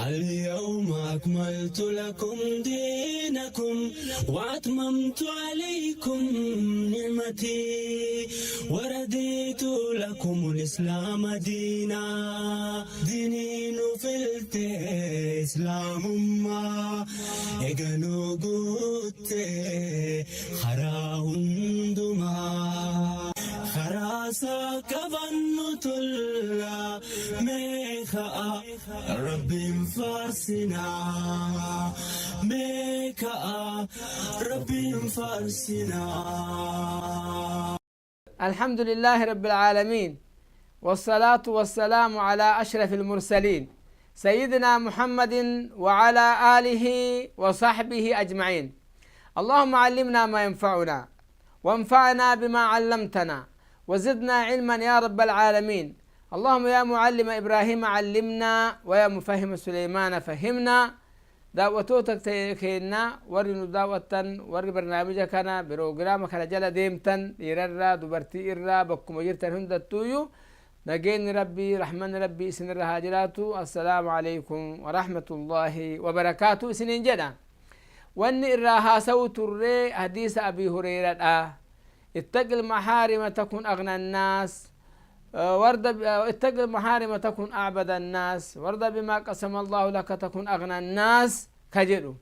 اليوم أكملت لكم دينكم وأتممت عليكم نعمتي ورديت لكم الإسلام دينا. ديني فلت إسلام ما إجنو قلت خرا هندما خراسا كبن تلا ميخا رب فارسنا ميكا رب فارسنا. الحمد لله رب العالمين، والصلاة والسلام على أشرف المرسلين سيدنا محمد وعلى آله وصحبه أجمعين. اللهم علمنا ما ينفعنا، وانفعنا بما علمتنا، وزدنا علما يا رب العالمين. اللهم يا معلم إبراهيم علمنا، ويا مفهم سليمان فهمنا. Daawwattoota keenya, warri nu daawwattan, warri barnaamija kana, piroogiraama kana jala deemtan, dhiirarraa dubartii irraa, bakkuma jirtan hundattuuyyuu nageenyi Rabbii, rahmanni Rabbii isinirra haa jiraatu. Assalaamu alaikum warahmatullaahi wabarakaatu isiniin jedha. Wanni irraa haasa'u turree hadiisa Abii Hureeradha: اتق المحارم تكن أغنى الناس، وارض، اتق المحارم تكن أعبد الناس، وارض بما قسم الله لك تكن أغنى الناس ka jedhu.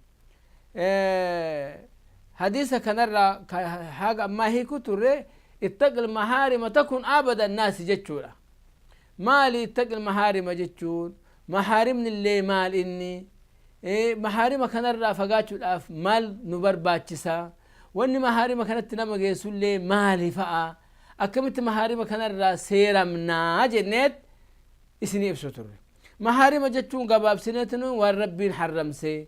Hadiisa kanarraa haga ammaa hiiku turre. اتق المحارم تكن أعبد الناس jechuudha. Maali اتق المحارم jechuun? Mahaarimni illee maal? Inni mahaarima kanarraa fagaachuudhaaf maal nu barbaachisa? Wanni mahaarima kanatti nama geessullee maali fa'a? Akkamitti mahaarima kanarraa seeramnaa jenneet isinii ibsu turre. Mahaarima jechuun gabaabsineetinu waan Rabbiin harramsee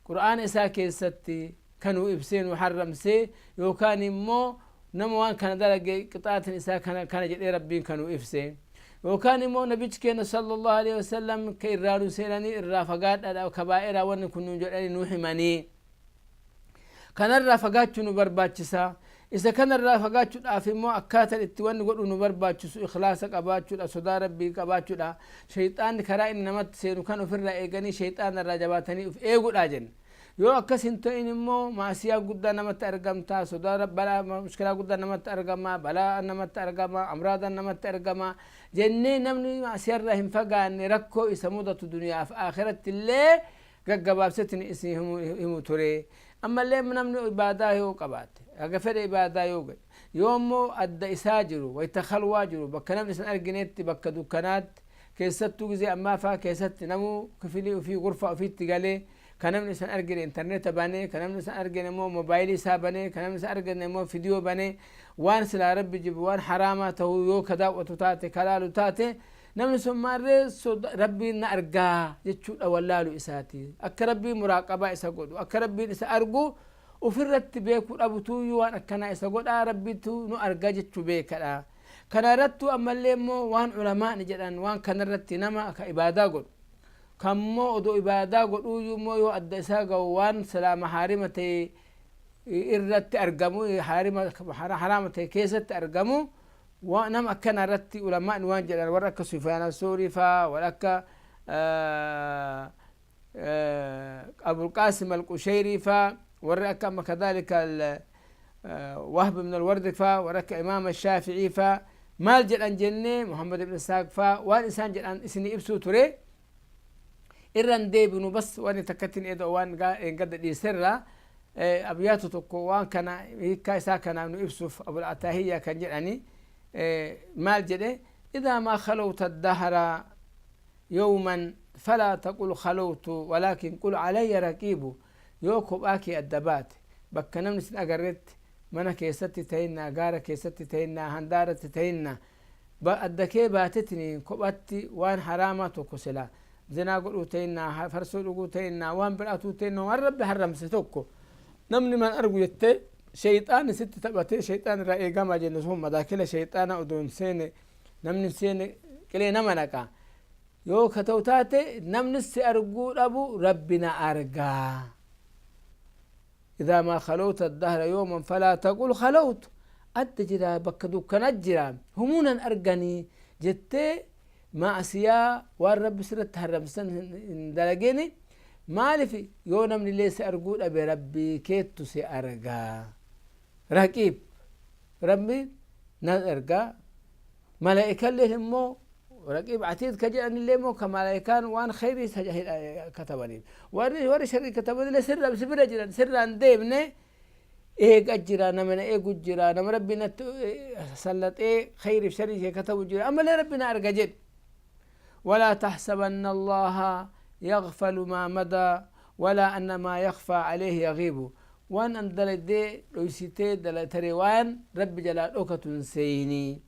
Qur'aana isaa keessatti kanuu ibsee nu harramsee, yookaan immoo nama waan kana dalage qixaatin isaa kana kana jedhee Rabbiin kanuu ibsee, yookaan immoo nabichi keenya sallallahu alaihi wasallam ka irraa nu seenanii, irraa fagaadhaadha, kabaa'eraa wanni kun nu jedhanii nu himanii, kanarraa fagaachuu nu barbaachisa. Isa kanarraa fagaachuudhaaf immoo akkaataan itti wanni godhu nu barbaachisu ikhlaasa qabaachuudha, sodaa Rabbii qabaachuudha, shayxaanni karaa inni namatti seenu kan ofirraa eeganii shayxaanarraa jabaatanii uf eeguudha jenna. Yoo akkas hin ta'in immoo maasiyaa guddaa namatti argamta, sodaa, balaa, mushkilaa guddaa namatti argama, balaa namatti argama, amraada namatti argama jennee, namni maasiyaarraa hin fagaanne rakkoo isa mudatu duniyaaf akhiratti illee gaggabaabsetin isin himu ture. Ammallee namni ibaadaa yoo qabaate, haga fedhe ibaadaa yoo godhe, yoo immoo adda isaa jiru, wayta khalwaa jiru, bakka namni isan arginetti, bakka dukkanaatti, keessattuu gizee ammaa faa keessatti namuu kifilii ofii, gurfaa ofiitti galee, ka namni isan argine intarneeta banee, ka namni isan argine immoo moobaayilii isaa banee, ka namni isan argine immoo fidiyoo banee, waan silaa Rabbi jibu, waan haraamaa ta'uu yoo ka daawwatu taate, ka laalu taate, namni sun maarree Rabbiin na argaa jechuudha wallaalu isaati. Akka Rabbiin muraaqabaa isa godhu, akka Rabbiin isa argu ufirratti beekuu dhabutuyyuu waan akkanaa isa godhaa. Rabbitu nu argaa jechuu beekadha. Kana irrattuu ammallee immoo waan ulamaani jedhan waan kanarratti, nama ka ibaadaa godhu kammoo odoo ibaadaa godhuuyyuu immoo yoo adda isaa ga'u waan silaa mahaarima ta'e irratti argamu, haraama ta'e keessatti argamu, nama akkana irratti ulamaani waan jedhan, warra akka Sufyaan Asuurii faa, warra akka Abulqaasim Alqushayrii faa, warra akka amma kadhalika Wahb ibn Alwardi faa, warra akka Imaama Shaafi'ii faa maal jedhan jennee, Muhammad ibn Isaaq faa, waan isaan jedhan isinii ibsuu ture. Irran deebinu, bas wani takkattin edo waan gadda dhiiserra abyaatu tokko waan kana hiikkaa isaa kana nu ibsuuf Abulataahiyya kan jedhani maal jedhe: إذا ما خلوت الدهر يوما فلا تقل خلوت ولكن قل علي رقيب. Yoo kophaa kee adda baate, bakka namni sin agarretti, mana keessatti ta'innaa, gaara keessatti ta'innaa, handaaratti ta'innaa, adda kee baatetiniin kophatti waan haraamaa tokko, silaa zinaa godhuu ta'innaa, farsoo dhuguu ta'innaa, waan biraatuu ta'innaa, waan Rabbi haramse tokko, namni man argu jettee shayxaanni sitti taphatee, shayxaan irraa eegamaa jenne sun, madaakila shayxaana odoo hin seene, namni hin seene qilee nama naqa yoo ka ta'u taate, namni si arguu dhabu Rabbi na argaa. إذا ما خلوت الدهر يوما فلا تقل خلوت, adda jira, bakka dukkana jira, humuunan arganii jettee. Ma'asiyaa waan Rabbi sirratti harramsan hin dalagini. Maaliif? Yoo namni illee si arguu dhabe, Rabbii keettu si argaa. Raqiib, Rabbi na argaa. Malaa'ikalleen immoo raqiib atiid ka jedhanillee immoo ka malaa'ikaan waan khayrii katabaniif, warri sharrii katabanillee sirra si bira jiran, sirraan deemne eega jira. Nama na eegu jira, nama Rabbi natti sallaxee khayriif sharrii kee katabu jira. Ammallee Rabbi na arga jedhe. ولا تحسبن الله يغفل ما مضى ولا أن ما يخفى عليه يغيب. Waan an dalaydee dhoysitee tare waan Rabbi jalaa dhokatu hin seyinii.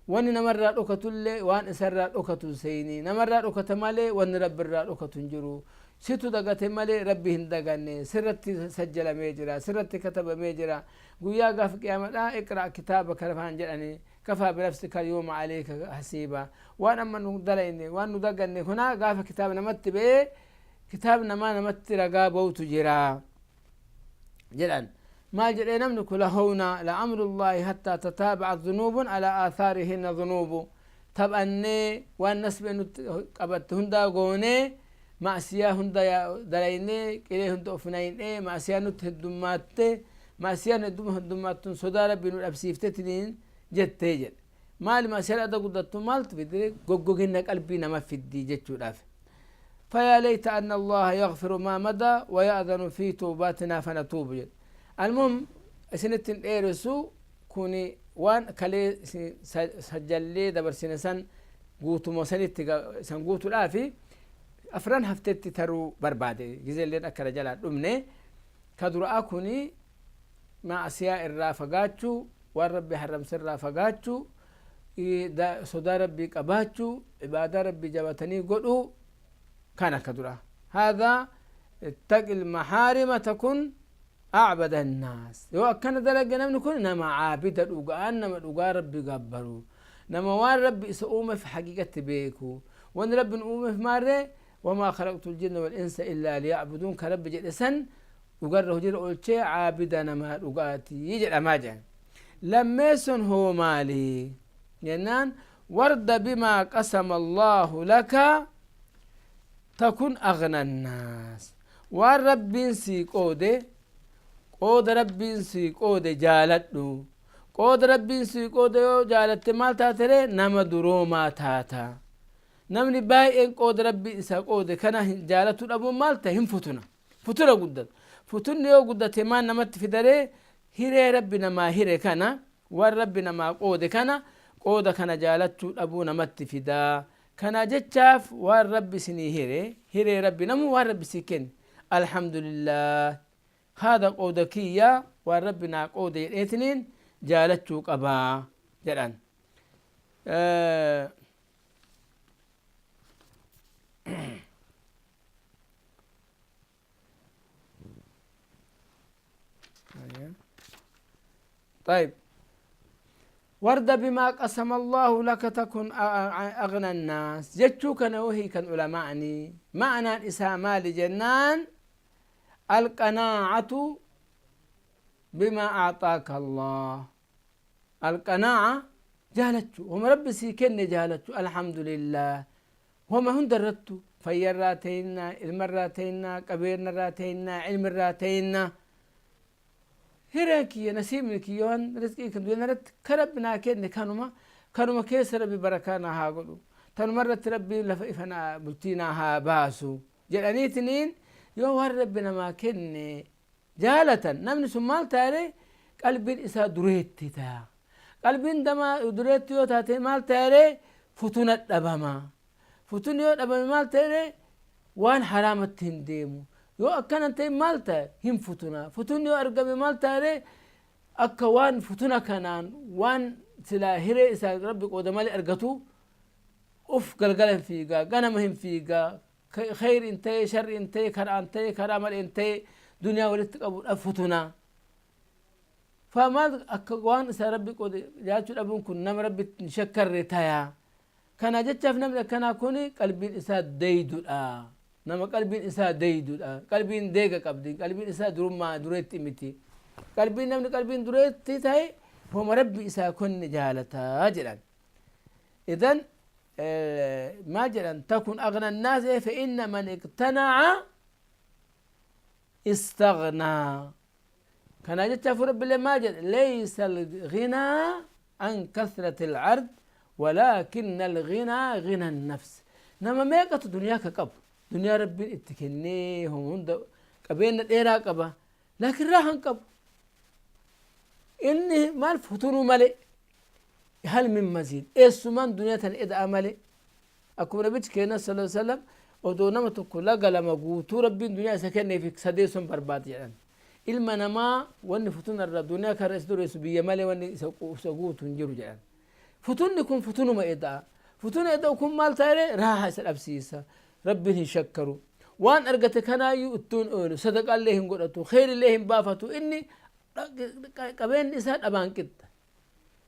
Wanni namarraa dhokatullee waan isarraa dhokatu hin seyinii. Namarraa dhokata malee wanni Rabbi irraa dhokatu hin jiru. Situ dagate malee Rabbi hin daganne. Sirratti sajjalamee jira, sirratti katabamee jira. Guyyaa gaafa qiyaamadhaa اقرأ كتابك lafaan jedhani. كفى بنفسك اليوم عليك حسيبا. Waan amma nu dalayne, waan nu daganne kuna gaafa kitaaba namatti ba'ee kitaab namaa namatti ragaa ba'utu jira jedhan. Maal jedhee namni kun? لهونا لعمر الله حتى تتابعت ذنوب على آثارهن ذنوب. Taphannee waan nasbee nutti qabatte hundaa goonee, ma'siyaa hunda dalaynee, qilee hunda of naynee, ma'siyaa nutti heddummaatte, ma'siyaan heddummaattuun sodaa Rabbii nu dhabsiiftetiniin jettee jedhe. Maali ma'siyaan adda guddattu maaltu fidde? Goggoginna qalbii nama fiddii jechuudhaaf. فيا ليت أن الله يغفر ما مضى ويأذن في توباتنا فنتوب jedhe. المهم isinittin dheeressu. Kuni waan kalee sajjallee dabarsine san guutuma sanitti san guutuudhaafi afran haftetti taruu barbaade. Gizeelleen akkana jalaa dhumne. Ka duraa kuni ma'asiyaa irraa fagaachuu, waan Rabbi haramse irraa fagaachuu, sodaa Rabbii qabaachuu, ibaadaa Rabbii jabatanii godhuu kana ka dura. هذا اتق المحارم تكن أعبد الناس. Yoo akkana dalage namni kun nama caabida dhugaan, nama dhugaa Rabbi gabbaru, nama waan Rabbi isa uumeef haqiiqatti beeku. Wanni Rabbi nu uumeef maarree? وما خلقت الجن والإنس إلا ليعبدون ka Rabbi jedhe san dhugarra hojirra oolchee caabida namaa dhugaatii jedhamaa jedhan. Lammeesson hoo maali jennaan, وارض بما قسم الله لك تكن أغنى الناس. Waan Rabbiin sii qoode, qooda Rabbiin sii qoode jaaladhu. Qooda Rabbiin sii qoode yoo jaalatte maal taatere? Nama duroomaa taata. Namni baay'een qooda Rabbii isa qoode kana jaalatu dhabuun maal ta'e? Hin futuna, futuna guddata. Futunni yoo guddate maal namatti fidaree? Hiree Rabbi namaa hire kana, waan Rabbi namaa qoode kana, qooda kana jaalachuu dhabuu namatti fidaa. Kana jechaaf waan Rabbi isinii hire, hiree Rabbi namuu waan Rabbi sii kenne الحمد لله, haada qooda kiyya, waan Rabbi naa qoode jedheetiniin jaalachuu qabaa jedhan. طيب، وارض بما قسم الله لك تكن أغنى الناس jechuu kana وهي كان علماءني معنى isaa maali jennaan، القناعة بما أعطاك الله. القناعة jaalachuu wama Rabbi sii kenne jaalachuu. الحمد لله wama hunda irrattu, fayyarraa ta'innaa, ilmarraa ta'innaa, qabeenyarraa ta'innaa, ilmirraa ta'innaa, hireen kiyya, nasiibni kiyya, waan rizqii kan dunya irratti ka Rabbi naa kenne kanuma. Kanuma keessa Rabbi barakaa naa haa godhu, tanuma irratti Rabbi lafa ifa naa bultii naa haa baasu jedhaniitiniin yoo waan Rabbi namaa kenne jaalatan, namni sun maal taare? Qalbiin isaa dureetti ta'a. Qalbiin namaa dureetti yoo taate maal taare? Futuna dhabama. Futunni yoo dhabame maal ta'e? Waan haraamatti hin deemu. Yoo akkana ta'e maal ta'e? Hin futuna. Futunni yoo argame maal ta'e? Akka waan futuna kanaan waan silaa hiree isaa Rabbi qooda malee argatu uf galgala hin fiigaa, ganama hin fiigaa, khayr hin ta'e, sharri hin ta'e, karaan ta'e, karaa malee hin ta'e, duniyaa walitti qabuudhaaf futuna. Fa maal akka waan isaa Rabbi qoode jaalachuu dhabuun kun nama Rabbi hin shakkarre tayaa. Kana jechaaf namni akkanaa kun qalbiin isaa deeydudha. Nama qalbiin isaa deeydudha, qalbiin deega qabdi, qalbiin isaa durummaa dureetti miti. Qalbiin namni qalbiin dureetti ta'e homa Rabbi isaa kenne jaalataa jedhan. إذن Maal jedhan? Takun agna annaas fa inna man iqtana'a istaghnaa. Kana jecha hafuura Rabbiillee maal jedhe? Laysa al-ghinaa an kathrati al-ard walaakinna al-ghinaa ghina an-nafs. Nama meeqatu duniyaa ka qabu, duniyaa Rabbiin itti kennee hunda qabeenya dheeraa qaba, laakiin raaha hin qabu. Inni maal futunuu malee, hal min maziid, eessumaan duniyaa tana eda'a malee. Akkuma Nabichi keenya sallallahu alaihi wasallam odoo nama tokko laga lama guutuu Rabbiin duniyaa isa kenneef sadeessuun barbaade jedhan. Ilma namaa wanni futuna irraa duniyaa kana isa dureessu biyya malee wanni isa guutu hin jiru jedhan. Futunni kun futunuma eda'a. Futuna eda'u kun maal ta'e? Raaha isa dhabsiisa. Rabbiin hin shakkaru. Waan argate kanaayyuu ittuun oolu, sadaqaallee hin godhatu, kheyrillee hin baafatu, inni qabeenyi isaa dhabaan qixxa.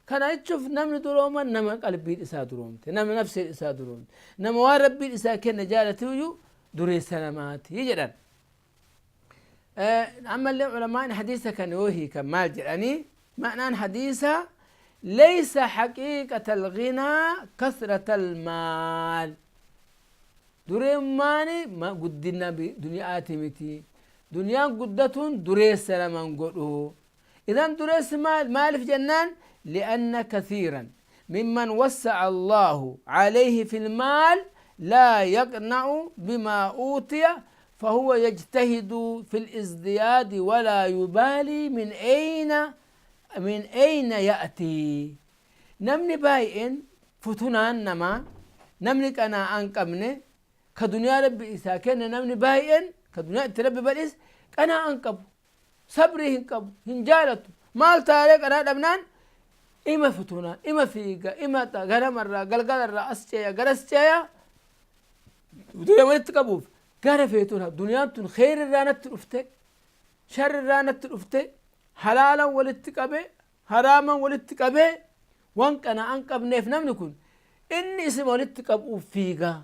Kana jechuuf namni durooman nama qalbiin isaa duroomte, nama nafseen isaa duroomte, nama waan Rabbiin isaa kenne jaalatuyyuu dureessa namaati jedhan. Ammallee ulamaan hadiisa kana yoo hiikan maal jedhanii? Ma'naan hadiisa laysa haqiiqata alghinaa kasrata almaal. Dureemmaani guddina duniyaati miti. Duniyaan guddatuun dureessa naman godhu. Idan dureessi maal? Maaliif jennaan, li'anna kathiiran mimman wassa'a Allaahu alayhi fil maal laa yaqna'u bimaa uutiya, fahuwa yajtahidu fil izdiyaadi walaa yubaalii min ayna ya'tii. Namni baay'een futunaan namaa, namni qanaa'aa hin qabne, ka duniyaa Rabbi isaa kenne, namni baay'een ka duniyaa itti Rabbi badhis qanaa'aa hin qabu, sabrii hin qabu, hin jaalatu. Maal taaree? Qanaa dhabnaan ima futuna, ima fiiga, ima ganamarraa galgalarraa as ceeya, garas ceeya, duniyaa walitti qabuuf. Gara feetuun duniyaan tun kheyrirraa natti dhufte, sharrirraa natti dhufte, halaalan walitti qabe, haraaman walitti qabee, waan qanaa'an qabneef namni kun inni isima walitti qabuuf fiigaa.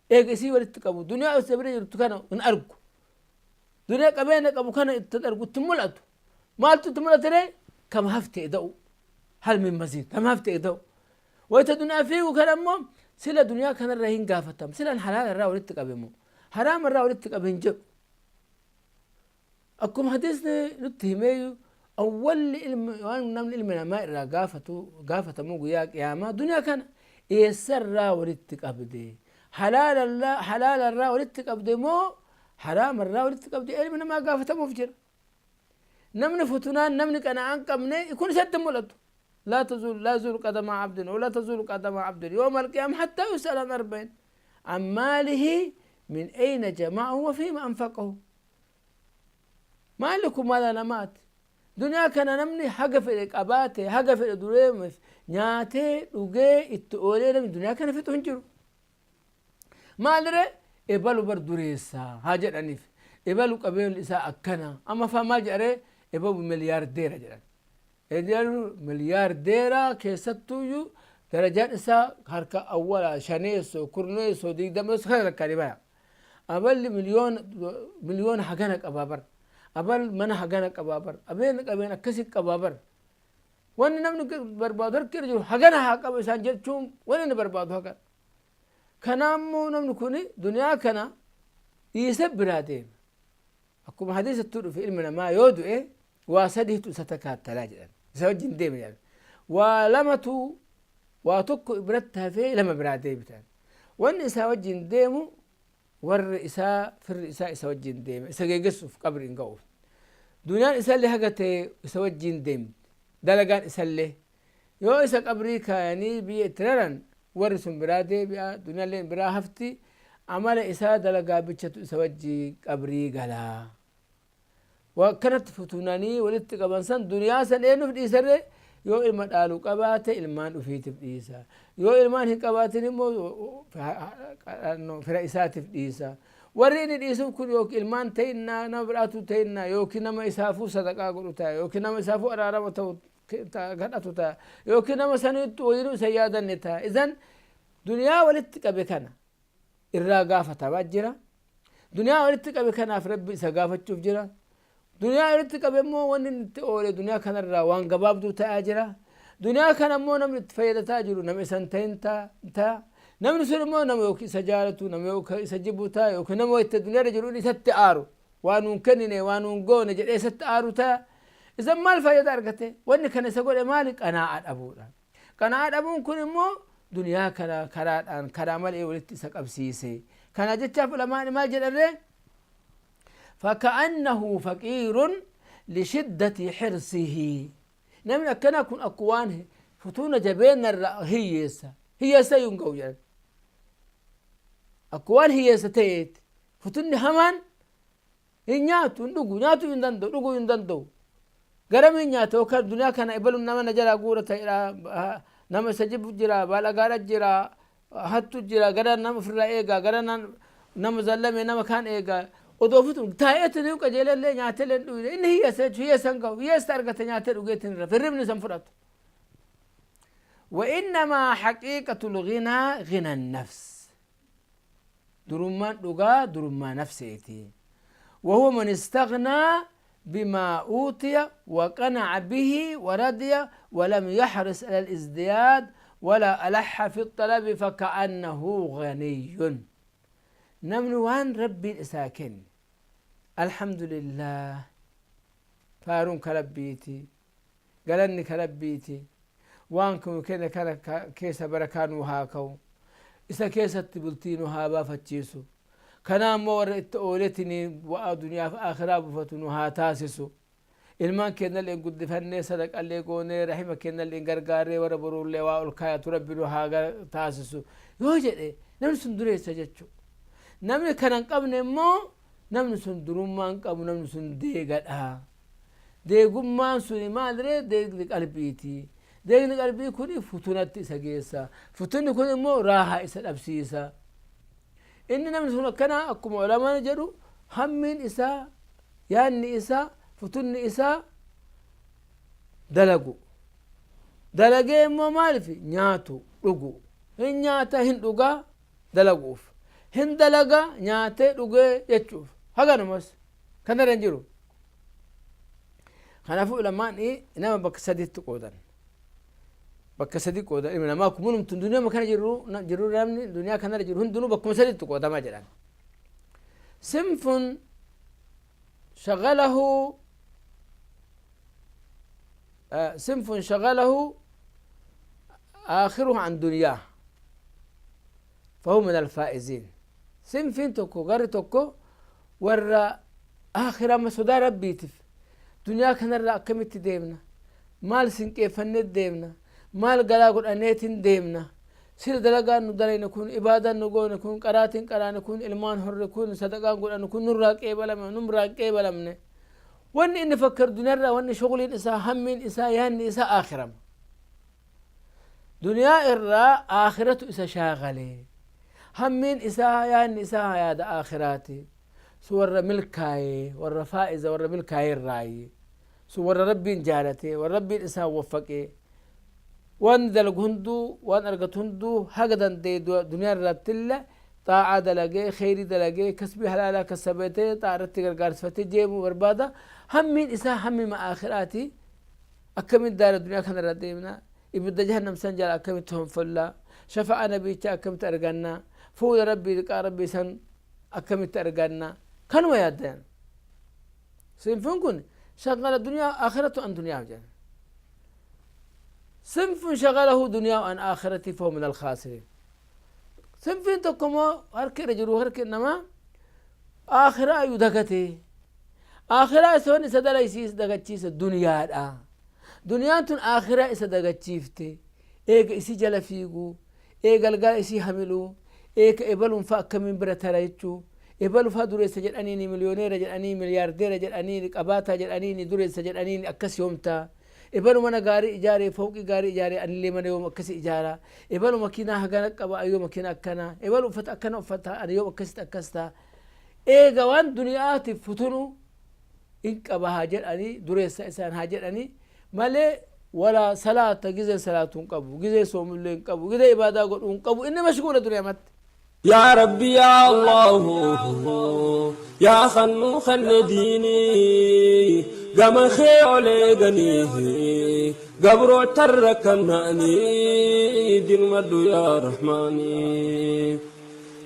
Eega isii walitti qabu duniyaa isa bira jirtu kana hin argu. Duniyaa qabeenya qabu kana itti argu, itti mul'atu. Maaltu itti mul'ate ree? Kama hafte eda'u, hal min maziid, kama hafte eda'u. Wayita duniyaa fiigu kana immoo sila duniyaa kanarra hin gaafatam, silan halaala irraa walitti qabe moo haraama irraa walitti qabe hin jedhu. Akkuma hadiisni nutti himeeyyu, awwalli ilmi waan namni ilmi namaa irraa gaafatu gaafatamu guyyaa qiyaamaa duniyaa kana eessarraa walitti qabde, halaala irraa walitti qabde moo haraama irraa walitti qabde, ilmi namaa gaafatamuuf jira. Namni futunaan, namni qana'aan qabne kun isatti mul'atu. Laa tazuul, laa yazuulu qadama abdin wala tazuulu qadama abdin yawma alqiyaama hattaa yus'ala an arba'in: an maalihi, min ayna jama'ahu wa fiima anfaqahu. Maalli kun mala namaati. Duniyaa kana namni haga fedhe qabaate, haga fedhe dureemeef, nyaatee dhugee itti oolee namni duniyaa kana fixu hin jiru. Maalire, ebalu bar dureessa haa jedhaniif, ebalu qabeenyi isaa akkana, amma faa maal jedharee, ebalu miliyaardeera jedhan. Ebalu miliyaardeera keessattuuyyuu darajaan isaa harka awwala, shaneessoo, kurneessoo, digdameessoo kana lakkaa'anii baya. Aballi miliyoona hagana qabaa bar, abal mana hagana qabaa bar, abeen qabeen akkasi qabaa bar. Wanni namni barbaadu harka irra jiru hagana haa qabu isaan jechuun, wanni inni barbaadu hagana. Kanaammoo namni kun duniyaa kana dhiise biraa deema. Akkuma hadiisattuu dhufe, ilmi namaa yoo du'e waa sadiitu isa takaattalaa jedhan, isa wajjin deema jedhan. Waa lamatu, waa tokko biratti hafee lama biraa deebitan. Wanni isaa wajjin deemu warri isaa, firri isaa isa wajjin deema, isa geeggessuuf, qabri hin ga'uuf. Duniyaan isallee haga ta'e isa wajjin deemti. Dalagaan isallee yoo isa qabrii kaayanii biyya itti raran, warri sun biraa deebi'a, duniyaallee biraa hafti. Amala isaa dalagaa bichatu isa wajji qabrii galaa. Waa akkanatti futunanii walitti qaban san, duniyaa san eenyuuf dhiisarre? Yoo ilma dhaalu qabaate ilmaan ufiitiif dhiisa, yoo ilmaan hin qabaatin immoo fira isaatiif dhiisa. Warri inni dhiisuuf kun yookiin ilmaan ta'innaa, nama biraatu ta'innaa, yookiin nama isaafuu sadaqaa godhu ta'a, yookiin nama isaafuu araarama ta'u kadhatu ta'a, yookiin nama sanitti wayinuu isa yaadanne ta'a. Idan duniyaa walitti qabe kana irraa gaafatamaa jira. Duniyaa walitti qabe kanaaf Rabbi isa gaafachuuf jira. Duniyaa walitti qabe immoo wanni inni itti oole duniyaa kanarraa waan gabaabduu ta'aa jira. Duniyaa kana immoo namni itti fayyadataa jiru nama isan ta'in ta'a. Namni sun immoo nama yookiin isa jaalatu, nama yookiin isa jibbu ta'a, yookiin nama itti duniyaarra jiru inni isatti aaru, waa nuun kennine, waa nuun goone jedhee isatti aaru ta'a. Isan maal fayyada argate? Wanni kana isa godhe maali? Qanaa'a dhabuudha. Qanaa'a dhabuun kun immoo duniyaa kana karaadhaan karaa malee walitti isa qabsiise. Kana jechaaf ulamaan maal jedhanree? Faka'annahu faqiirun lishiddati hirsihi. Namni akkanaa kun akku waan futuuna jabeenna irraa hiyyeessa. Hiyyeessa iyyuu hin ga'u jedhan. Akku waan hiyyeessa ta'eeti. Futunni hamaan hin nyaatu, hin dhugu, nyaatu hin danda'u, dhuguu hin danda'u. Garamiin nyaata yookaan duniyaa kana ebalu nama na jalaa guurata jedha, nama isa jibbu jira, baalagaadha jira, hattu jira, gara nama ofirraa eega, gara nama zallame nama kaan eega. Odoo futu taa'eetu ni qajeelallee nyaatellee hin dhuyne, inni hiyyeessa jechuudha, hiyyeessa hin ga'u, hiyyeessa argate nyaatee dhugeetiin irra hirribni san fudhatu. وإنما حقيقة الغنى غنى النفس. Durummaan dhugaa durummaa nafseeti. وهو من استغنى بما أوتي وقنع به ورضي ولم يحرص على الازدياد ولا ألح في الطلب فكأنه غني. Namni waan Rabbiin isaa kenne, alhamdulillah, faaruun ka Rabbiiti, galanni ka Rabbiiti, waan kun kenne kana keessa barakaa nuu haa ka'u, isa keessatti bultii nu haa baafachiisu, kanaa immoo warra itti ooletini bu'aa duniyaaf akhiraa buufatu nu haa taasisu, ilmaan keenyallee guddifannee sadaqallee goonee rahima keenyallee gargaarree warra boruullee waa ol kaayatu Rabbi nu haa taasisu yoo jedhe, namni sun dureessa jechuu. Namni kana hin qabne immoo namni sun durummaa hin qabu, namni sun deegadha. Deegummaan suni maaliree? Deegni qalbiiti. Deegni qalbii kun futunatti isa geessa, futunni kun immoo raahaa isa dhabsiisa. Inni namni sun akkanaa akkuma ulamaan jedhu, hammiin isaa, yaanni isaa, futunni isaa dalagu, dalagee immoo maaliif nyaatu, dhugu, hin nyaata, hin dhugaa, dalaguuf hin dalaga, nyaatee dhugee jechuuf haganumas kanarra hin jiru. Kanaafuu ulamaan nama bakka sadiitti qoodan, bakka sadi qoodan. Ilmi namaa kun hundumtu duniyaa kana jiru, namni duniyaa kanarra jiru hundinuu bakkuma sadiitti qoodama jedhan. صنف شغله صنف شغله آخره عن دنياه فهو من الفائزين. Sinfiin tokko, garri tokko, warra aakhirama sodaa Rabbiitiif duniyaa kanarraa akkamitti deemna, maal sinqeeffannee deemna, maal galaa godhanneetiin deemna, sila dalagaan nu dalayne kun, ibaadaan nu goone kun, qaraatiin qaraane kun, ilmaan horre kun, sadaqaan godhanne kun nurraa qeebalame, nurraa hin qeebalamne. Wanni inni fakkaru duniyaarraa, wanni shughliin isaa, hammiin isaa, yaanni isaa aakhirama. Duniyaa irraa aakhiratu isa shaagalee, hammiin isaa, yaanni isaa yaada aakhiraati. Su warra milkaayee, warra faa'iza, warra milkaayee irraayi. Su warra Rabbiin jaalate, warra Rabbiin isaan waffaqee, waan dalagu hunduu, waan argatu hunduu haga danda'e duniyaa irrattillee xaa'aa dalagee, kheyrii dalagee, kasbii halaalaa kassabatee, xaa'aa irratti gargaarsifatee deemuu barbaada. Hammiin isaa hammima aakhiraati. Akkamitti daara duniyaa kanarra deemna, ibidda jahannam san jala akkamitti honfollaa, shafa'aa nabiichaa akkamitti arganna, fuula Rabbii, liqaa Rabbii san akkamitti arganna, kanuma yaaddayan. Sinfin kun shagala duniyaa aakhiratu an duniyaa jedhan. صنف شغله دنياه عن آخرته فهو من الخاسرين. Sinfiin tokko immoo harki irra jiru, harki namaa aakhiraa iyyuu dagatee, aakhiraa isa wanni isa dalaysiis dagachiisa duniyaadha. Duniyaan tun aakhiraa isa dagachiifte. Eega isi jala fiigu, ee galgala isii hamiluu, eeka ebaluun fa akkamiin bira tara jechuu, ebalu fa dureessa jedhaniini, miliyooneera jedhanii, miliyaardeera jedhaniini, qabaataa jedhaniini, dureessa jedhaniini, akkas yoomtaa, ebalu mana gaarii ijaaree, fooqii gaarii ijaaree, anillee mana yoom akkasi ijaara, ebalu makiinaa hagana qaba, ayyoo makiina akkana, ebalu uffata akkana uffata, ani yoom akkasitti akkas ta'a. Eega waan duniyaatiif futunu in qaba haa jedhanii, dureessa isaan haa jedhanii malee, wala salaata gizee salaatu hin qabu, gizee soomullee hin qabu, gizee ibaadaa godhuu hin qabu, inni mashguula duniyaamatti. Yaa Rabbi yaa Allahu, yaa khannuu khanne diinii. Gama kee ol eeganii gabroota rakkannaanii dirmadhu yaa rahmaanii.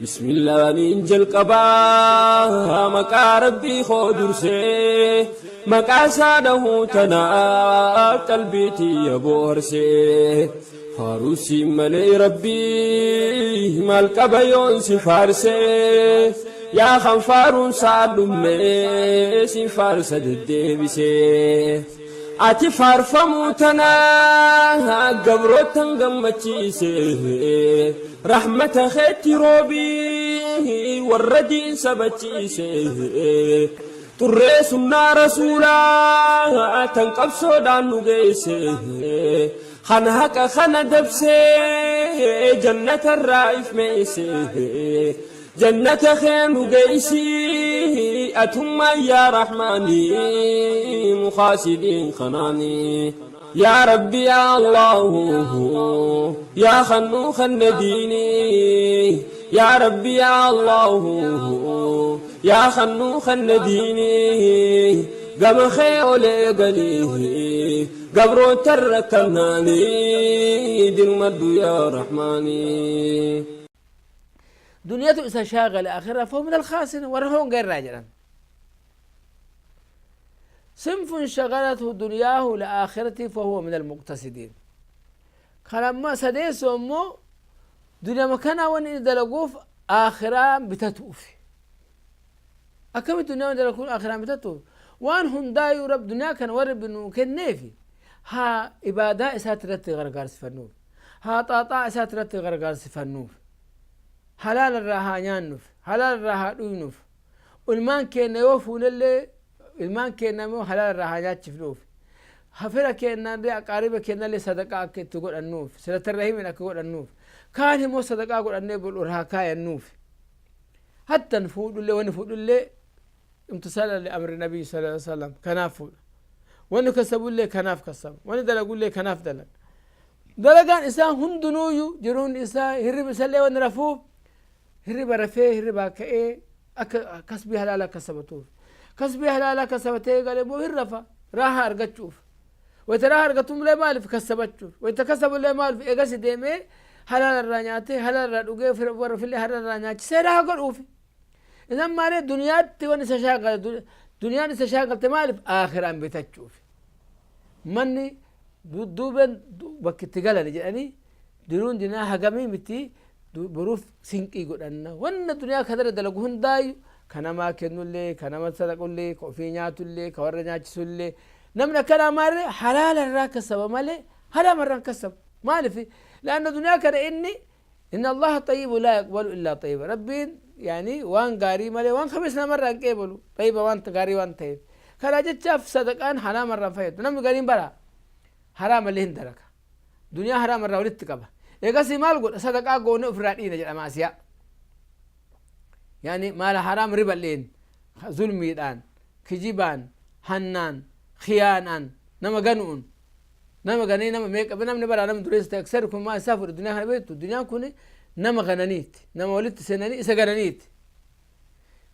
Bismillaaniin jalqabaa maqaa rabbii koo dursee maqaa isaa dhahuu tanaaf qalbii tiyya boorsee faarusiin malee rabbii maal qaba yoon si faarsee yaa kan faaruun saa dhumee si faarsa deddeebisee. Ati faarfamuu tanaa gabrootan gammachiise rahmata keetti roobii warra diin sabachiise xurree sunnaa rasuulaa tan qabsoodhaan nu geesse kan haqa kana dabsee jannatarraa ifmeesse jannata kee nu geessi atummaa yaa rahmaanii mukaasidiin kanaanii. يا ربي يا الله يا خنو خن ديني يا ربي يا الله يا خنو خن ديني قم خير لقليه قبر تركناني دين يا رحماني. دنيته إذا شاغل آخرة فهو من الخاسرين ورهون غير راجلا. صنف شغلته دنياه لآخرته فهو من المقتصدين. كلما سديس أمه دنيا مكانها وإن دلقوف آخرة بتتوف. أكم الدنيا دلقوف آخرة بتتوف. وان هندايو رب دنيا كان ورب إنه كان نافي. ها إبادة إساترت غرغار سفنوف. ها طاطا إساترت غرغار سفنوف. حلال الراها نيانوف. حلال الراها دوينوف. والمان كان يوفون اللي ilmaan keenya immoo halaala irraa haa nyaachifnuuf hafira keenyallee aqaariba keenyallee sadaqaa akka itti godhannuuf silatarra himin akka godhannuuf kaan immoo sadaqaa godhannee irraa kaayannuuf hattan fuudhullee wani fuudhullee imtisaala liamri nabii sala sallam kanaaf fuudha wani kasabullee kanaaf kasaba wani dalagullee kanaaf dalaga dalagaan isaa hundinuuyyu jiruun isaa hirriba isallee wani rafuuf hirriba rafee hirribaa ka'ee akka kasbii halaala kasabatuuf kasbii halaala kasabatee galee immoo hin rafa raaha argachuuf wayta raaha argatumlee maaliif kasabachuuf wayta kasabullee maaliif eegasi deemee halaala irraa nyaatee halaala irraa dhugee warra ofillee halaala irraa nyaachisee raaha godhuuf. Isan maalee duniyaatti waan isa shaagale duniyaan isa shaagalte maaliif aakhiraan bitachuuf manni dudduubeen bakki itti galan jedhanii diruun dinaa hagamii miti boruuf sinqii godhanna wanna duniyaa kanarra dalagu hundaayyu kanamaa kennullee kanama sadaqullee ka ofii nyaatullee ka warra nyaachisullee namni akkanaa maallee halaala irraa kasaba malee haraama irraa hin kasabu. Maaliif laanna duniyaa kana inni إن الله طيب لا يقبل إلا طيبا. ربين يعني وان غاري مالي وان خمس مرة قبلوا طيبة وان غاري وان طيب كلا جتشاف صدقان حرام مرة فيت نم غارين برا حرام اللي هندرك دنيا حرام مرة ولدت قبا إيقاسي مال قول صدقاء قوني أفرادين جل أماسيا يعني مال حرام ربا لين ظلمي الآن كجيبان حنان خيانان نما قنون نما غني نما ميك اب نما نبرا نما دريس تكسر كم ما سافر الدنيا هربت الدنيا كوني نما غنانيت نما ولدت سناني إسا غنانيت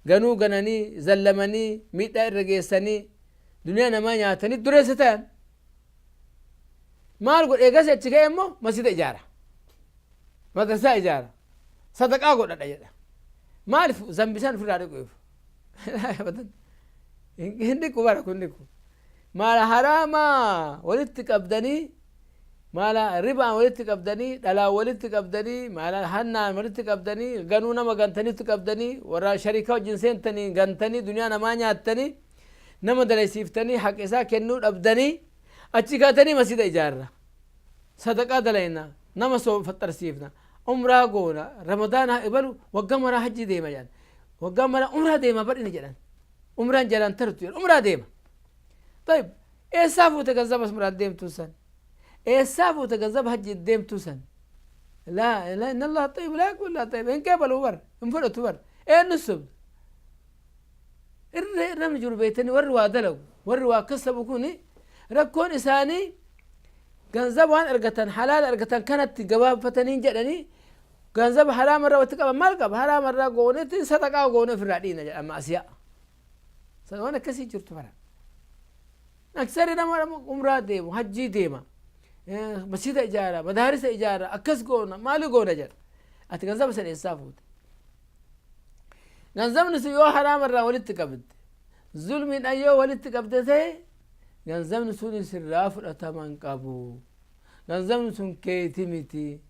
غنو غناني زلمني ميت رجيسني دنيا نما نياتني دريستان ما أقول إيه قصة تشكي أمه مسجد إجارة مدرسة إجارة صدق أقول لا إجارة ما أعرف زنبسان في العراق يف لا أبدا هندك وبارك هندك مال حراما ولدتك أبدني مال ربا ولدتك أبدني دلا ولدتك أبدني مال حنا ولدتك أبدني قانونا ما قنتني تك أبدني ورا شركة جنسين تني قنتني دنيا ما نياتني نما دليسيفتني حق إسا كنور أبدني أتشكاتني مسجد إجارة صدقة دلينا نما سو فتر سيفنا عمره قونا رمضان إبلو وقمرة حج ديما جان وقمرة عمره ديما بدني جان عمره جان ترتير عمره ديما. طيب إيه سافو تكذب اسم الديم توسن إيه سافو تكذب حج الديم توسن لا لا إن الله طيب لا يقول لا طيب إن قبل ور إن فرط ور إيه نسب الرمج بيتني وروا دلو وروا كسبوا كوني ركون إساني ገንዘቧን እርገተን ሐላል እርገተን ከነት ገባፈተኒን ጀደኒ ገንዘብ ሐራም irra walitti qaban maal qaba haraam irraa goonetti sadaqaa goone ofirraa dhiina jedha maasiyaa waan akkasii jirtu bara. Aksarri nama umraa deemu, hajjii deema, masjida ijaara, madaarisa ijaara, akkas goona, maali goona jedha. Ati ganzaba san eessaa fuute? Ganzabni sun yoo haraama irraa walitti qabde, zulmiidhaan yoo walitti qabde ta'e, ganzabni sun sirraa fudhatama hin qabu. Ganzabni sun keeti miti.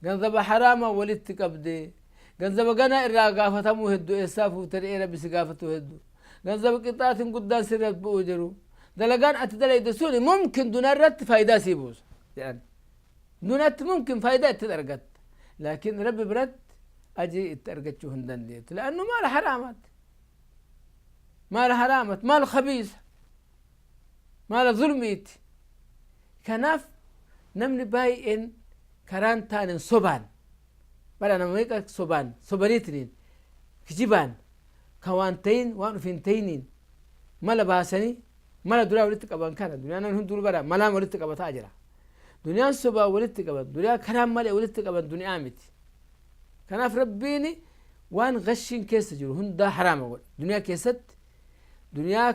Ganzaba haraama walitti qabde. Ganzaba ganaa irraa gaafatamuu heddu, eessaa fuute re'ee Rabbi si gaafatuu heddu. Ganzaba qixaatiin guddaan sirra bu'uu jiru. Dalagaan ati dalayde suni mumkin duna irratti faayidaa sii buusa jedhan. Dunatti mumkin faayidaa ittiin argatta. Laakiin Rabbi biratti ajrii itti argachuu hin dandeettu. La'annu maala haraamaati. Maala haraamaati. Maala khabiisa. Maala zulmiiti. Kanaaf namni baay'een karaan taanen sobaan, bara nama meeqa sobaan, sobaniitiniin, kijibaan, kan waan tayin waan uf hin tayiniin mala baasanii mala duraa walitti qaban. Kana duniyaan namni hunduu bara malaan walitti qabataa jira. Duniyaan sobaan walitti qaban, duniyaa karaan malee walitti qaban duniyaa miti. Kanaaf Rabbiin waan gashiin keessa jiru hundaa haraama godhe. Duniyaa keessatti duniyaa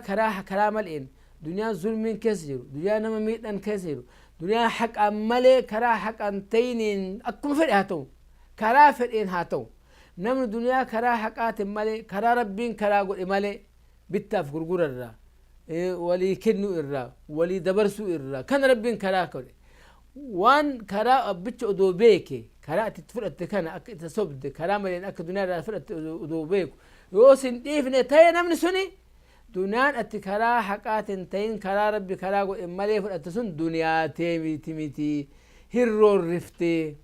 karaa maleen, duniyaa zulmiin keessa jiru, duniyaa nama miidhan keessa jiru, duniyaa haqaan malee, karaa haqaan tayiniin, akkuma fedhe haa ta'u, karaa fedheen haa ta'u, namni duniyaa karaa haqaatiin malee, karaa Rabbiin karaa godhe malee, bittaaf gurgura irraa, walii kennuu irraa, walii dabarsuu irraa, kan Rabbiin karaa godhe, waan karaa abbicha odoo beeke, karaa ati itti fudhatte kana akka itti sobde, karaa maleen akka duniyaa irraa fudhatte odoo beeku yoo sin dhiifne ta'e, namni suni duniyaan ati karaa haqaatiin ta'in, karaa Rabbi karaa godhe malee fudhatte sun duniyaa tee miti. Hin roorrifte.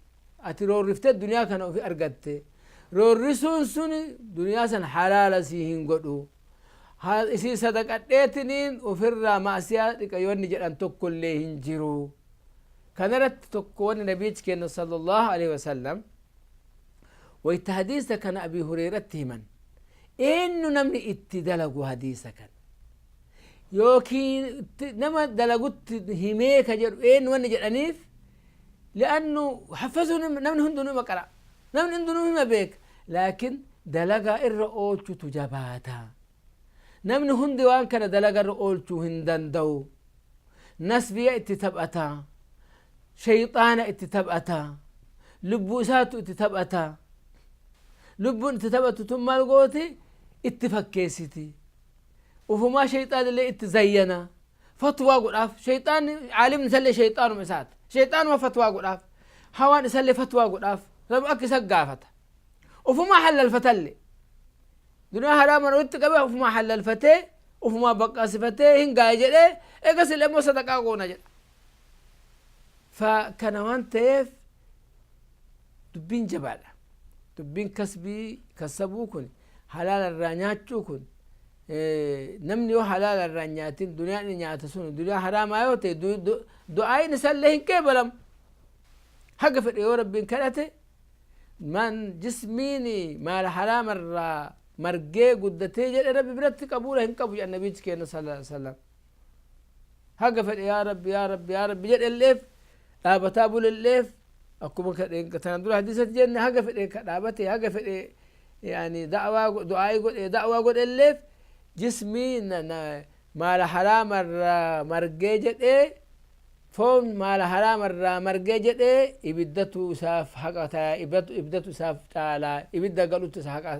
Ati roorriftee duniyaa kana ofi argatte. Roorrisuun sun duniyaa san halaala sii hin godhu. Isii sadaqadheetiniin ofirraa ma'asiyaa dhiqa yoonni jedhan tokkollee hin jiru. Kanarratti tokko wanni nabiichi keenya sallallahu alaihi wasallam wayta hadiisa kana Abii Hureeratti himan, eenyu namni itti dalagu hadiisa kana yookiin nama dalagutti himee ka jedhu eenyu wanni jedhaniif, li'annu haffazuu namni hundinuu hima qara, namni hundinuu hima beeka, laakiin dalagaa irra oolchutu jabaata. Namni hundi waan kana dalaga irra oolchuu hin danda'u. Nasbiya itti taphata, shayxaana itti taphata, lubbuu isaatu itti taphata. Lubbuun itti taphatu tun maal gooti? Itti fakkeessiti. Ufumaa shayxaanillee itti zayyana, fatwaa godhaaf. Shayxaanni caalimni isallee shayxaanuma isaati, shayxaanuma fatwaa godhaaf, hawaan isallee fatwaa godhaaf. Akka isa gaafata ufumaa halalfatalle, duniyaa haraaman walitti qabee ufumaa halalfatee, ufumaa baqqaasifatee hin gaa'e jedhee, eegas illee immoo sadaqaa goona jedha. Fa kana waan ta'eef dubbiin jabaadha. Dubbiin kasbii kassabuu kun, halaala irraa nyaachuu kun, namni yoo halaala irraa hin nyaatin, duniyaan inni nyaata sun duniyaa haraamaa yoo ta'e, du'aayin isallee hin qeebalamu. Haga fedhe yoo Rabbiin kadhate, man jismiini maala haraama irraa margee guddatee jedhe Rabbi biratti qabuula hin qabu jedhan nabiichi keenya sallallahu alaihi wasallam. Haga fedhe yaa Rabbi, yaa Rabbi, yaa Rabbi jedhelleef, dhaabataa bulelleef, akkuma tanan dura hadiisatti jenne, haga fedhe ka dhaabate, haga fedhe yani da'waa du'aa'ii godhe, da'waa godhelleef, jismii maala haraama irraa margee jedhee, foon maala haraama irraa margee jedhee, ibiddatu isaaf haqa ta'a, ibiddatu isaaf caalaa, ibidda galutu isa haqa,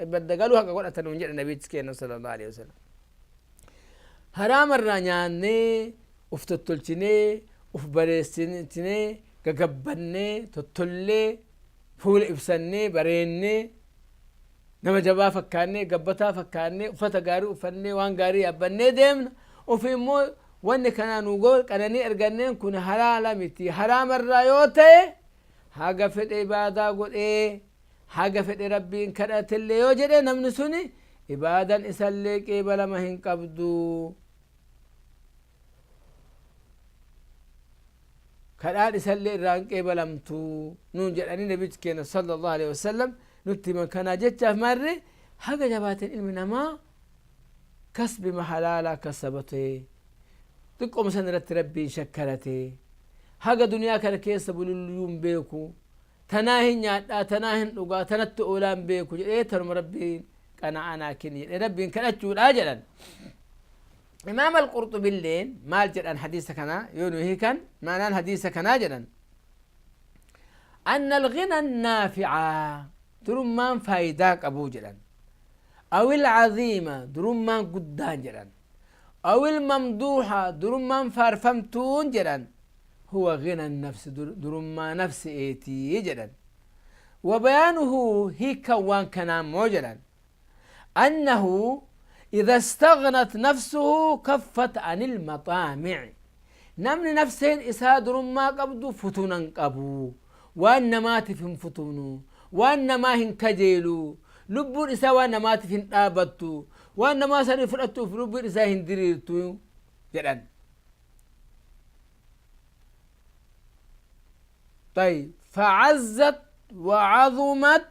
ibidda galuu haqa godhata nuun jedhe nabiichi keenya sallallahu alaihi wasallam. Haraama irraa nyaannee uf tottolchinee, uf bareessinee, gagabbannee, tottollee, fuula ibsannee, bareennee, nama jabaa fakkaannee, gabbataa fakkaannee, uffata gaarii uffannee, waan gaarii yaabbannee deemna. Ofii immoo wanni kanaa nu qananii arganneen kun halaala miti. Haraama irraa yoo ta'e, haga fedhe ibaadaa godhee, haga fedhe Rabbiin kadhatellee yoo jedhe, namni suni ibaadan isallee qeebalama hin qabdu. Kadhaan isallee irraa hin qeebalamtu nuun jedhanii nabichi keenya sallallahu alaihi wasallam nutti himan. Kanaa jechaaf marre haga jabaateen ilmi namaa kasbima halaalaa kassabatee, xiqqooma san irratti Rabbiin shakkaratee, haga duniyaa kana keessa buluyyuu hin beeku, tanaa hin nyaadhaa, tanaa hin dhugaa, tanatti oolaa hin beeku jedhee, tanuma Rabbiin qana'aa naa kenni jedhee Rabbiin kadhachuudha jedhan. Imaam Alqurxubilleen maal jedhan hadiisa kana yoo nu hiikan, ma'anaan hadiisa kanaa jedhan, anna alghina annaafi'a, durummaan faayidaa qabuu jedhan, awil aziima, durummaan guddaan jedhan, awil mamduuha, durummaan faarfamtuun jedhan, huwa ghina nafsi, durummaa nafsi'eetii jedhan. Wa bayaanuhu, hiikkan waan kanaa immoo jedhan, annahu idha istaghnat nafsuhu kaffat anil maxaami'i, namni nafseen isaa durummaa qabdu futuna hin qabu, waan namaatiif hin futunu, waan namaa hin kajeelu, lubbuun isaa waan namaatiif hin dhaabattu, waan namaa sanii fudhattuuf lubbuun isaa hin diriirtu jedhan. طيب، فعزت وعظمت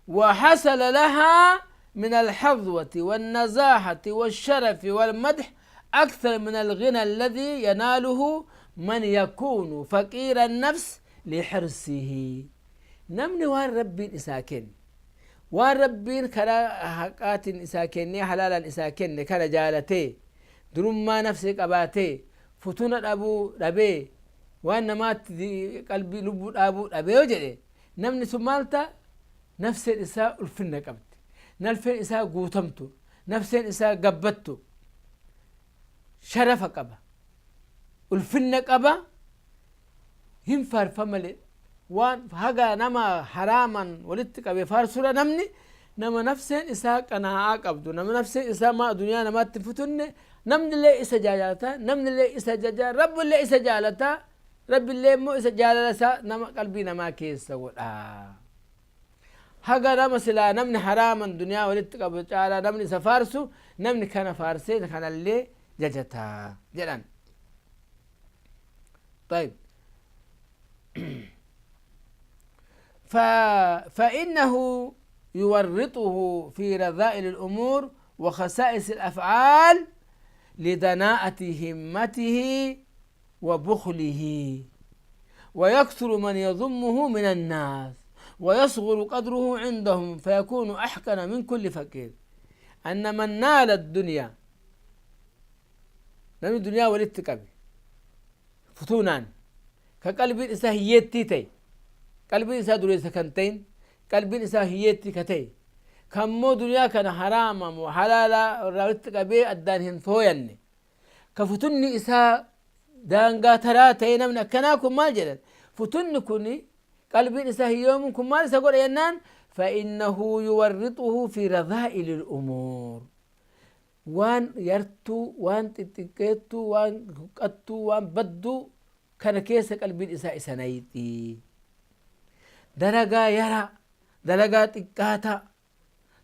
وحصل لها من الحظوة والنزاهة والشرف والمدح أكثر من الغنى الذي يناله من يكون فقير النفس لحرصه. Namni waan Rabbiin isaa kenne, waan Rabbiin karaa haqaatiin isaa kennee halaalaan isaa kenne kana jaalatee, durummaa nafsee qabaatee, futuna dhabuu dhabee, waan namaatti qalbii lubbuu dhaabuu dhabee yoo jedhe, namni sun maal ta'a? Nafseen isaa ulfinna qabdi, nafseen isaa guutamtu, nafseen isaa gabbattu, sharafa qaba, ulfinna qaba, hin faarfamale. Waan haga nama haraaman walitti qabe faarsura, namni nama nafseen isaa qanaa'aa qabdu, nama nafseen isaa maa duniyaa namaatti hin futunne, namnillee isa jaalata, namnillee isa jaja, Rabbillee isa jaalata, Rabbillee immoo isa jaalala isaa nama qalbii namaa keessa godha. Haga nama silaa namni haraaman duniyaa walitti qabu caalaa namni isa faarsu, namni kana faarsee kanallee jajata jedhan. طيب، فإنه يورطه في رذائل الأمور وخسائس الأفعال لدناءة همته وبخله، ويكثر من يضمه من الناس ويصغر قدره عندهم، فيكون أحقن من كل فقير. أن من نال الدنيا، namni duniyaa walitti qabe futuunaan, ka qalbiin isaa hiyyeettii ta'e, qalbiin isaa dureessa kan ta'in, qalbiin isaa hiyyeettii ka ta'e, kan immoo duniyaa kana haraama moo halaalaa irraa walitti qabee addaan hin fooyanne, ka futunni isaa daangaa taraa ta'e, namni akkanaa kun maal jedhan? Futunni kun, qalbiin isaa hiyyoomuun kun maal isa godha jennaan, فإنه يورطه في رذائل الأمور, waan yartuu, waan xixiqqeettuu, waan huqqattuu, waan badduu kana keessa qalbiin isaa isa nayxi. Dalagaa yaraa, dalagaa xiqqaataa,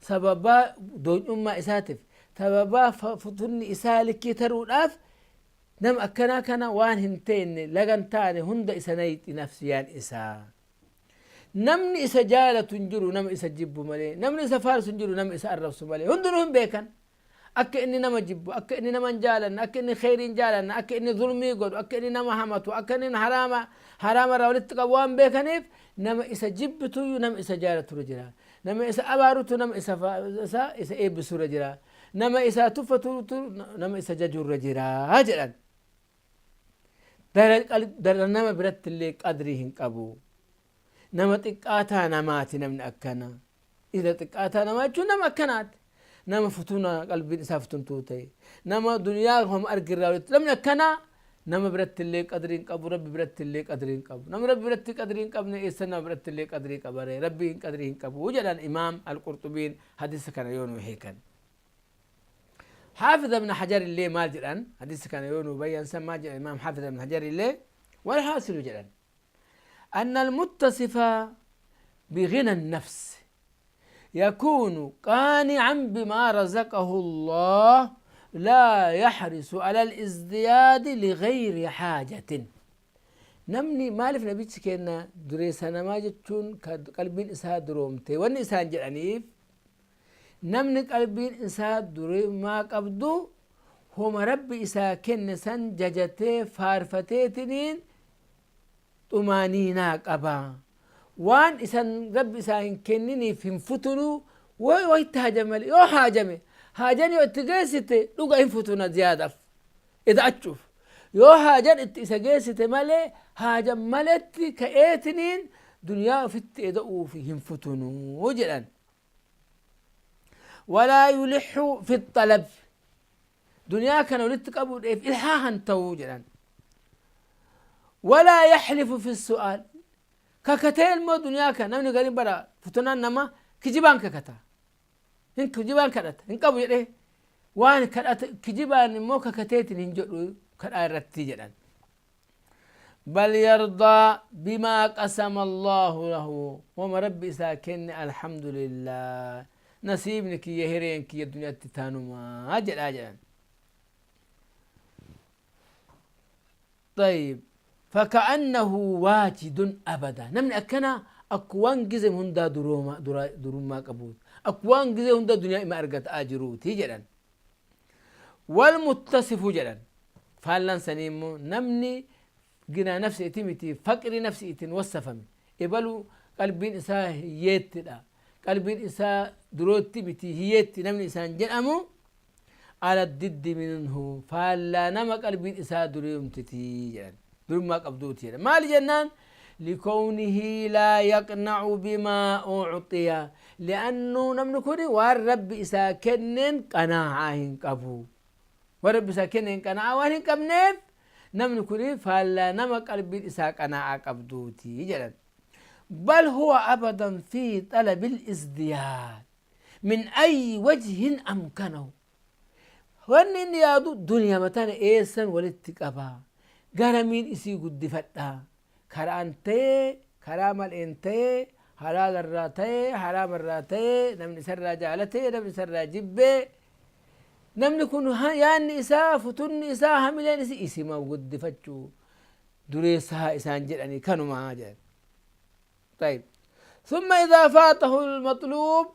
sababaa doonyummaa isaatiif, sababaa futunni isaa likkii taruudhaaf, nama akkanaa kana waan hin teenne, lagan taane hunda isa nayxi nafsiyaan isaa. Namni isa jaalatu hin jiru nama isa jibbu malee, namni isa faarsu hin jiru nama isa arrabsu malee. Hundinuu hin beekan akka inni nama jibbu, akka inni nama hin jaalanne, akka inni kheyrii hin jaalanne, akka inni zulmii godhu, akka inni nama hamatu, akka inni haraama irraa walitti qabu waan beekaniif, nama isa jibbituyyuu nama isa jaalaturra jira, nama isa abaarutu nama isa eebbisurra jira, nama isa tuffatutu nama isa jajurra jira jedhan. Dara nama biratti illee qadrii hin qabu, nama xiqqaataa namaati namni akkana. Isa xiqqaataa namaa jechuun nama akkanaati, nama futuna qalbiin isaa futuntuu ta'e, nama duniyaa homa argirraa walitti. Namni akkanaa nama biratti illee qadrii hin qabu, Rabbi biratti illee qadrii hin qabu. Nama Rabbi biratti qadrii hin qabne eessa nama biratti illee qadrii qabare? Rabbi hin qadrii hin qabu jedhan Imaam Alqurxubiin hadisa kana yoo nu hiikan. Xaafiz Ibn Hajar illee maal jedhan hadisa kana yoo nu bayyansan? Maal jedhan Imaam Xaafiz Ibn Hajar illee? Walhaasilu jedhan, أن المتصف بغنى النفس يكون قانعا بما رزقه الله، لا يحرص على الازدياد لغير حاجة. Namni maaliif nabichi kenna dureessa namaa jechuun qalbiin isaa duroomte wanni isaan jedhaniif, namni qalbiin isaa durummaa qabdu homa Rabbi isaa kenne san jajatee faarfateetiniin xumaaniinaa qaba. Waan isan Rabbi isaa hin kenniniif hin futunu. Yoo itti haajame malee, yoo haajame Haajan yoo itti geessite dhuga hin futuna ziyaadaaf ida'achuuf. Yoo haajan itti isa geessite malee haajan maletti ka'eetiniin duniyaa ofitti eda'uuf hin futunuu jedhan. Walaa yulixu fi xalab, duniyaa kana walitti qabuudheef ilhaahan ta'uu jedhan. Walaa yaxlifu fi su'aal, kakatee ilmoo duniyaa kana namni gariin bara futunaan nama kijibaan kakata, hin kijibaan kadhata, hin qabu jedhee waan kadhata kijibaan immoo kakateetiin hin jedhu kadhaa irratti jedhan. Bal yardaa bimaa qasama Allaahu lahu, wama Rabbi isaa kenne alhamdulillah, nasiibni kiyya hireen kiyya duniyaatti tanumaa jedhaa jedhan. طيب، فكأنه واجد أبدا، namni akkana akku waan gize hundaa durummaa qabuut, akku waan gize hundaa duniyaa ima argataa jiruuti jedhan. Walmuttasifu jedhan, faallan sanii immoo namni ginaa nafsiiti miti, faqri nafsiitiin wassafame, ebalu qalbiin isaa hiyyeettidha, qalbiin isaa durootti miti hiyyeetti namni isaan jedhamu, ala diddi minhu, faallaa nama qalbiin isaa dureemtiti jedhan, durummaa qabduuti jedhan. Maali jennaan, likownihi laa yaqnacu bimaa ucxiya, li'annu namni kun waan Rabbi isaa kenneen qanaacaa hin qabu. Waan Rabbi isaa kenneen qanaacaa waan hin qabneef namni kun faallaa nama qalbiin isaa qanaacaa qabduuti jedhan. Bal huwa abadan fi xalabi lisdiyaad min ayyi wajhin amkanahu, wanni inni yaadu duniyaa tana eessan walitti qaba, garamiin isii guddifadha, karaan ta'ee karaa mal'een ta'ee, halaalarraa ta'ee haraamarraa ta'ee, namni isarraa jaalatee namni isarraa jibbee, namni kun yaanni isaa futunni isaa hamileen isii isima guddifachuu, dureessaa isaan jedhanii kanumaa jedhan. طيب، ثم إذا فاته المطلوب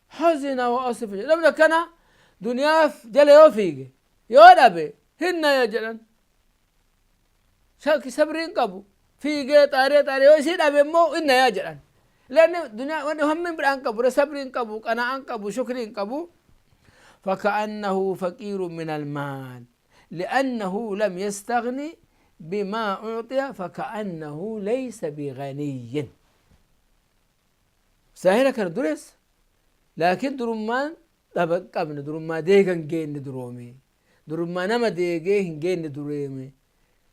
حزن وأسف. Namni akkana duniyaaf jala yoo fiige yoo dhabe hinna jedhan, sabriin qabu, fiigee xaaree xaaree yoo isii dhabe immoo hinna yaa jedhan. Lanni duniyaa wanni hammin biraan qabu, sabriin qabu, qanaa'an qabu, shukriin qabu. فكأنه فقير من المال لأنه لم يستغني بما أعطي، فكأنه ليس بغني. ساهرة كان درس لكن durummaan dhaba qabne, durummaa deegan geenne duroome, durummaa nama deegee hin geenne dureeme.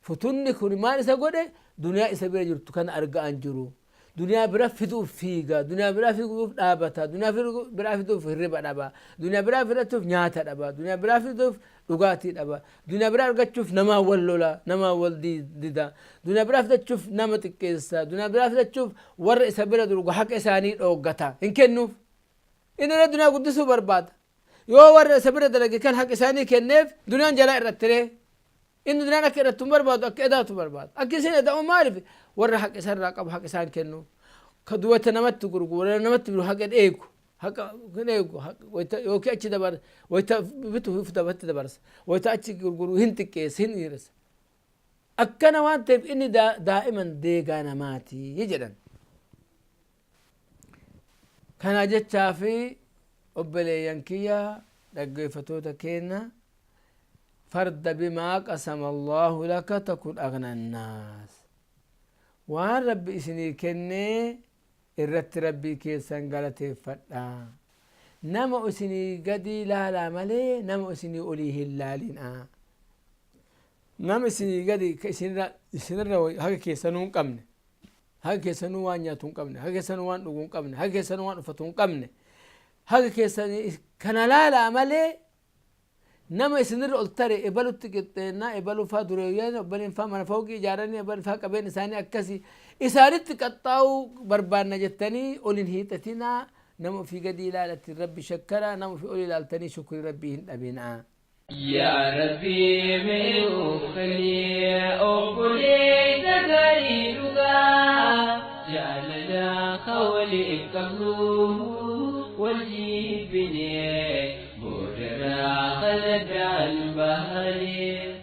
Futunni kun maal isa godhe? Duniyaa isa bira jirtu kana argaan jiru, duniyaa bira fiduuf fiiga, duniyaa bira fiduuf dhaabata, duniyaa bira fiduuf hirriba dhaba, duniyaa bira fiduuf nyaata dhaba, duniyaa bira fiduuf dhugaatii dhaba, duniyaa bira argachuuf namaa wal lola, namaa wal dida, duniyaa bira fidachuuf nama xiqqeessa, duniyaa bira fidachuuf warra isa bira durgu haqa isaanii dhooggata, hin kennuuf. Inni irra duniyaa guddisuu barbaada. Yoo warra isa bira dalage kan haqa isaanii kenneef duniyaan jalaa irratti ree, inni duniyaan akka irratti hin barbaadu, akka edaatu barbaada. Akka isin eda'u maaliif warra haqa isarraa qabu haqa isaan kennu ka duwata namatti gurguru, namatti biru, haqa eegu, haqa hin eegu. Yookiin achi dabar wayta bitu dabatti dabarsa, wayta achi gurguru hin xiqqeessa, hin dhiiressa. Akkana waan ta'eef inni daa'iman deegaa namaati jedhan. Kana jechaa fi obboleeyyan kiyya, dhaggeeffatoota keenya, farda bimaa qasama Allaahu laka takun agna annaas. Waan Rabbi isinii kennee irratti Rabbii keessan galateeffadha. Nama isinii gadii laalaa malee nama isinii olii hin laalinaa. Nama isinii gadi isinirra haga keessanuu hin qabne, haga keessanuu waan nyaatu hin qabne, haga keessanuu waan dhugu hin qabne, haga keessanuu waan uffatu hin qabne, haga keessanii kana laalaa malee nama isinirra ol tare, ebalutti qixxeennaa, ebalu faa dureeyyan, ebaluun faa mana fooqii ijaaranii, ebalu faa qabeen isaanii akkasii, isaanitti qaxxaa'uu barbaanna jettanii ol hin hiixatinaa. Nama ofii gadi ilaalatti Rabbi shakkaraa, nama ofii ol ilaaltanii shukrii Rabbii hin dhabinaa. Yaa Rabbii, mee nuuf obboleessa gaarii dhugaa, jaalala waliif qabnu wal jibbinee boodarraa kana daan bahanii.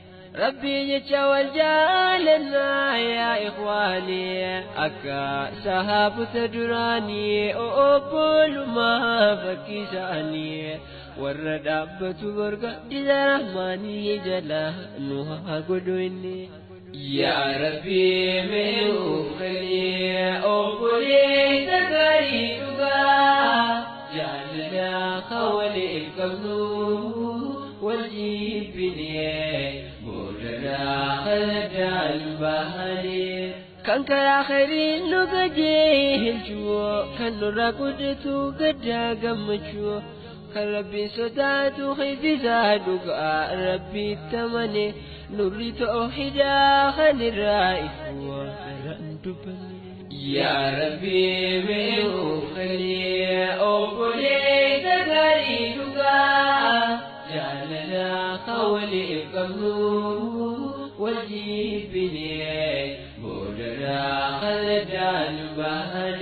ربي جتش والجالنا يا إخواني أكا سهاب تدراني أقول ما فكيساني ورد أبت برقة إذا رحماني جلا نوها قدويني يا ربي من خلي أقولي تكريتك جعلنا خولي القبلو والجيبني بودنا خلد البهري كان كلا خير نقجيه الجو كان نراقدتو قد قمتشو كان ربي صداتو خيزي زادوك ربي التمني نوري توحيدا خان الرائف يا ربي من خلي أقولي تكريتك جعلنا خولي القبلو والجيبني بودنا خلد البهري.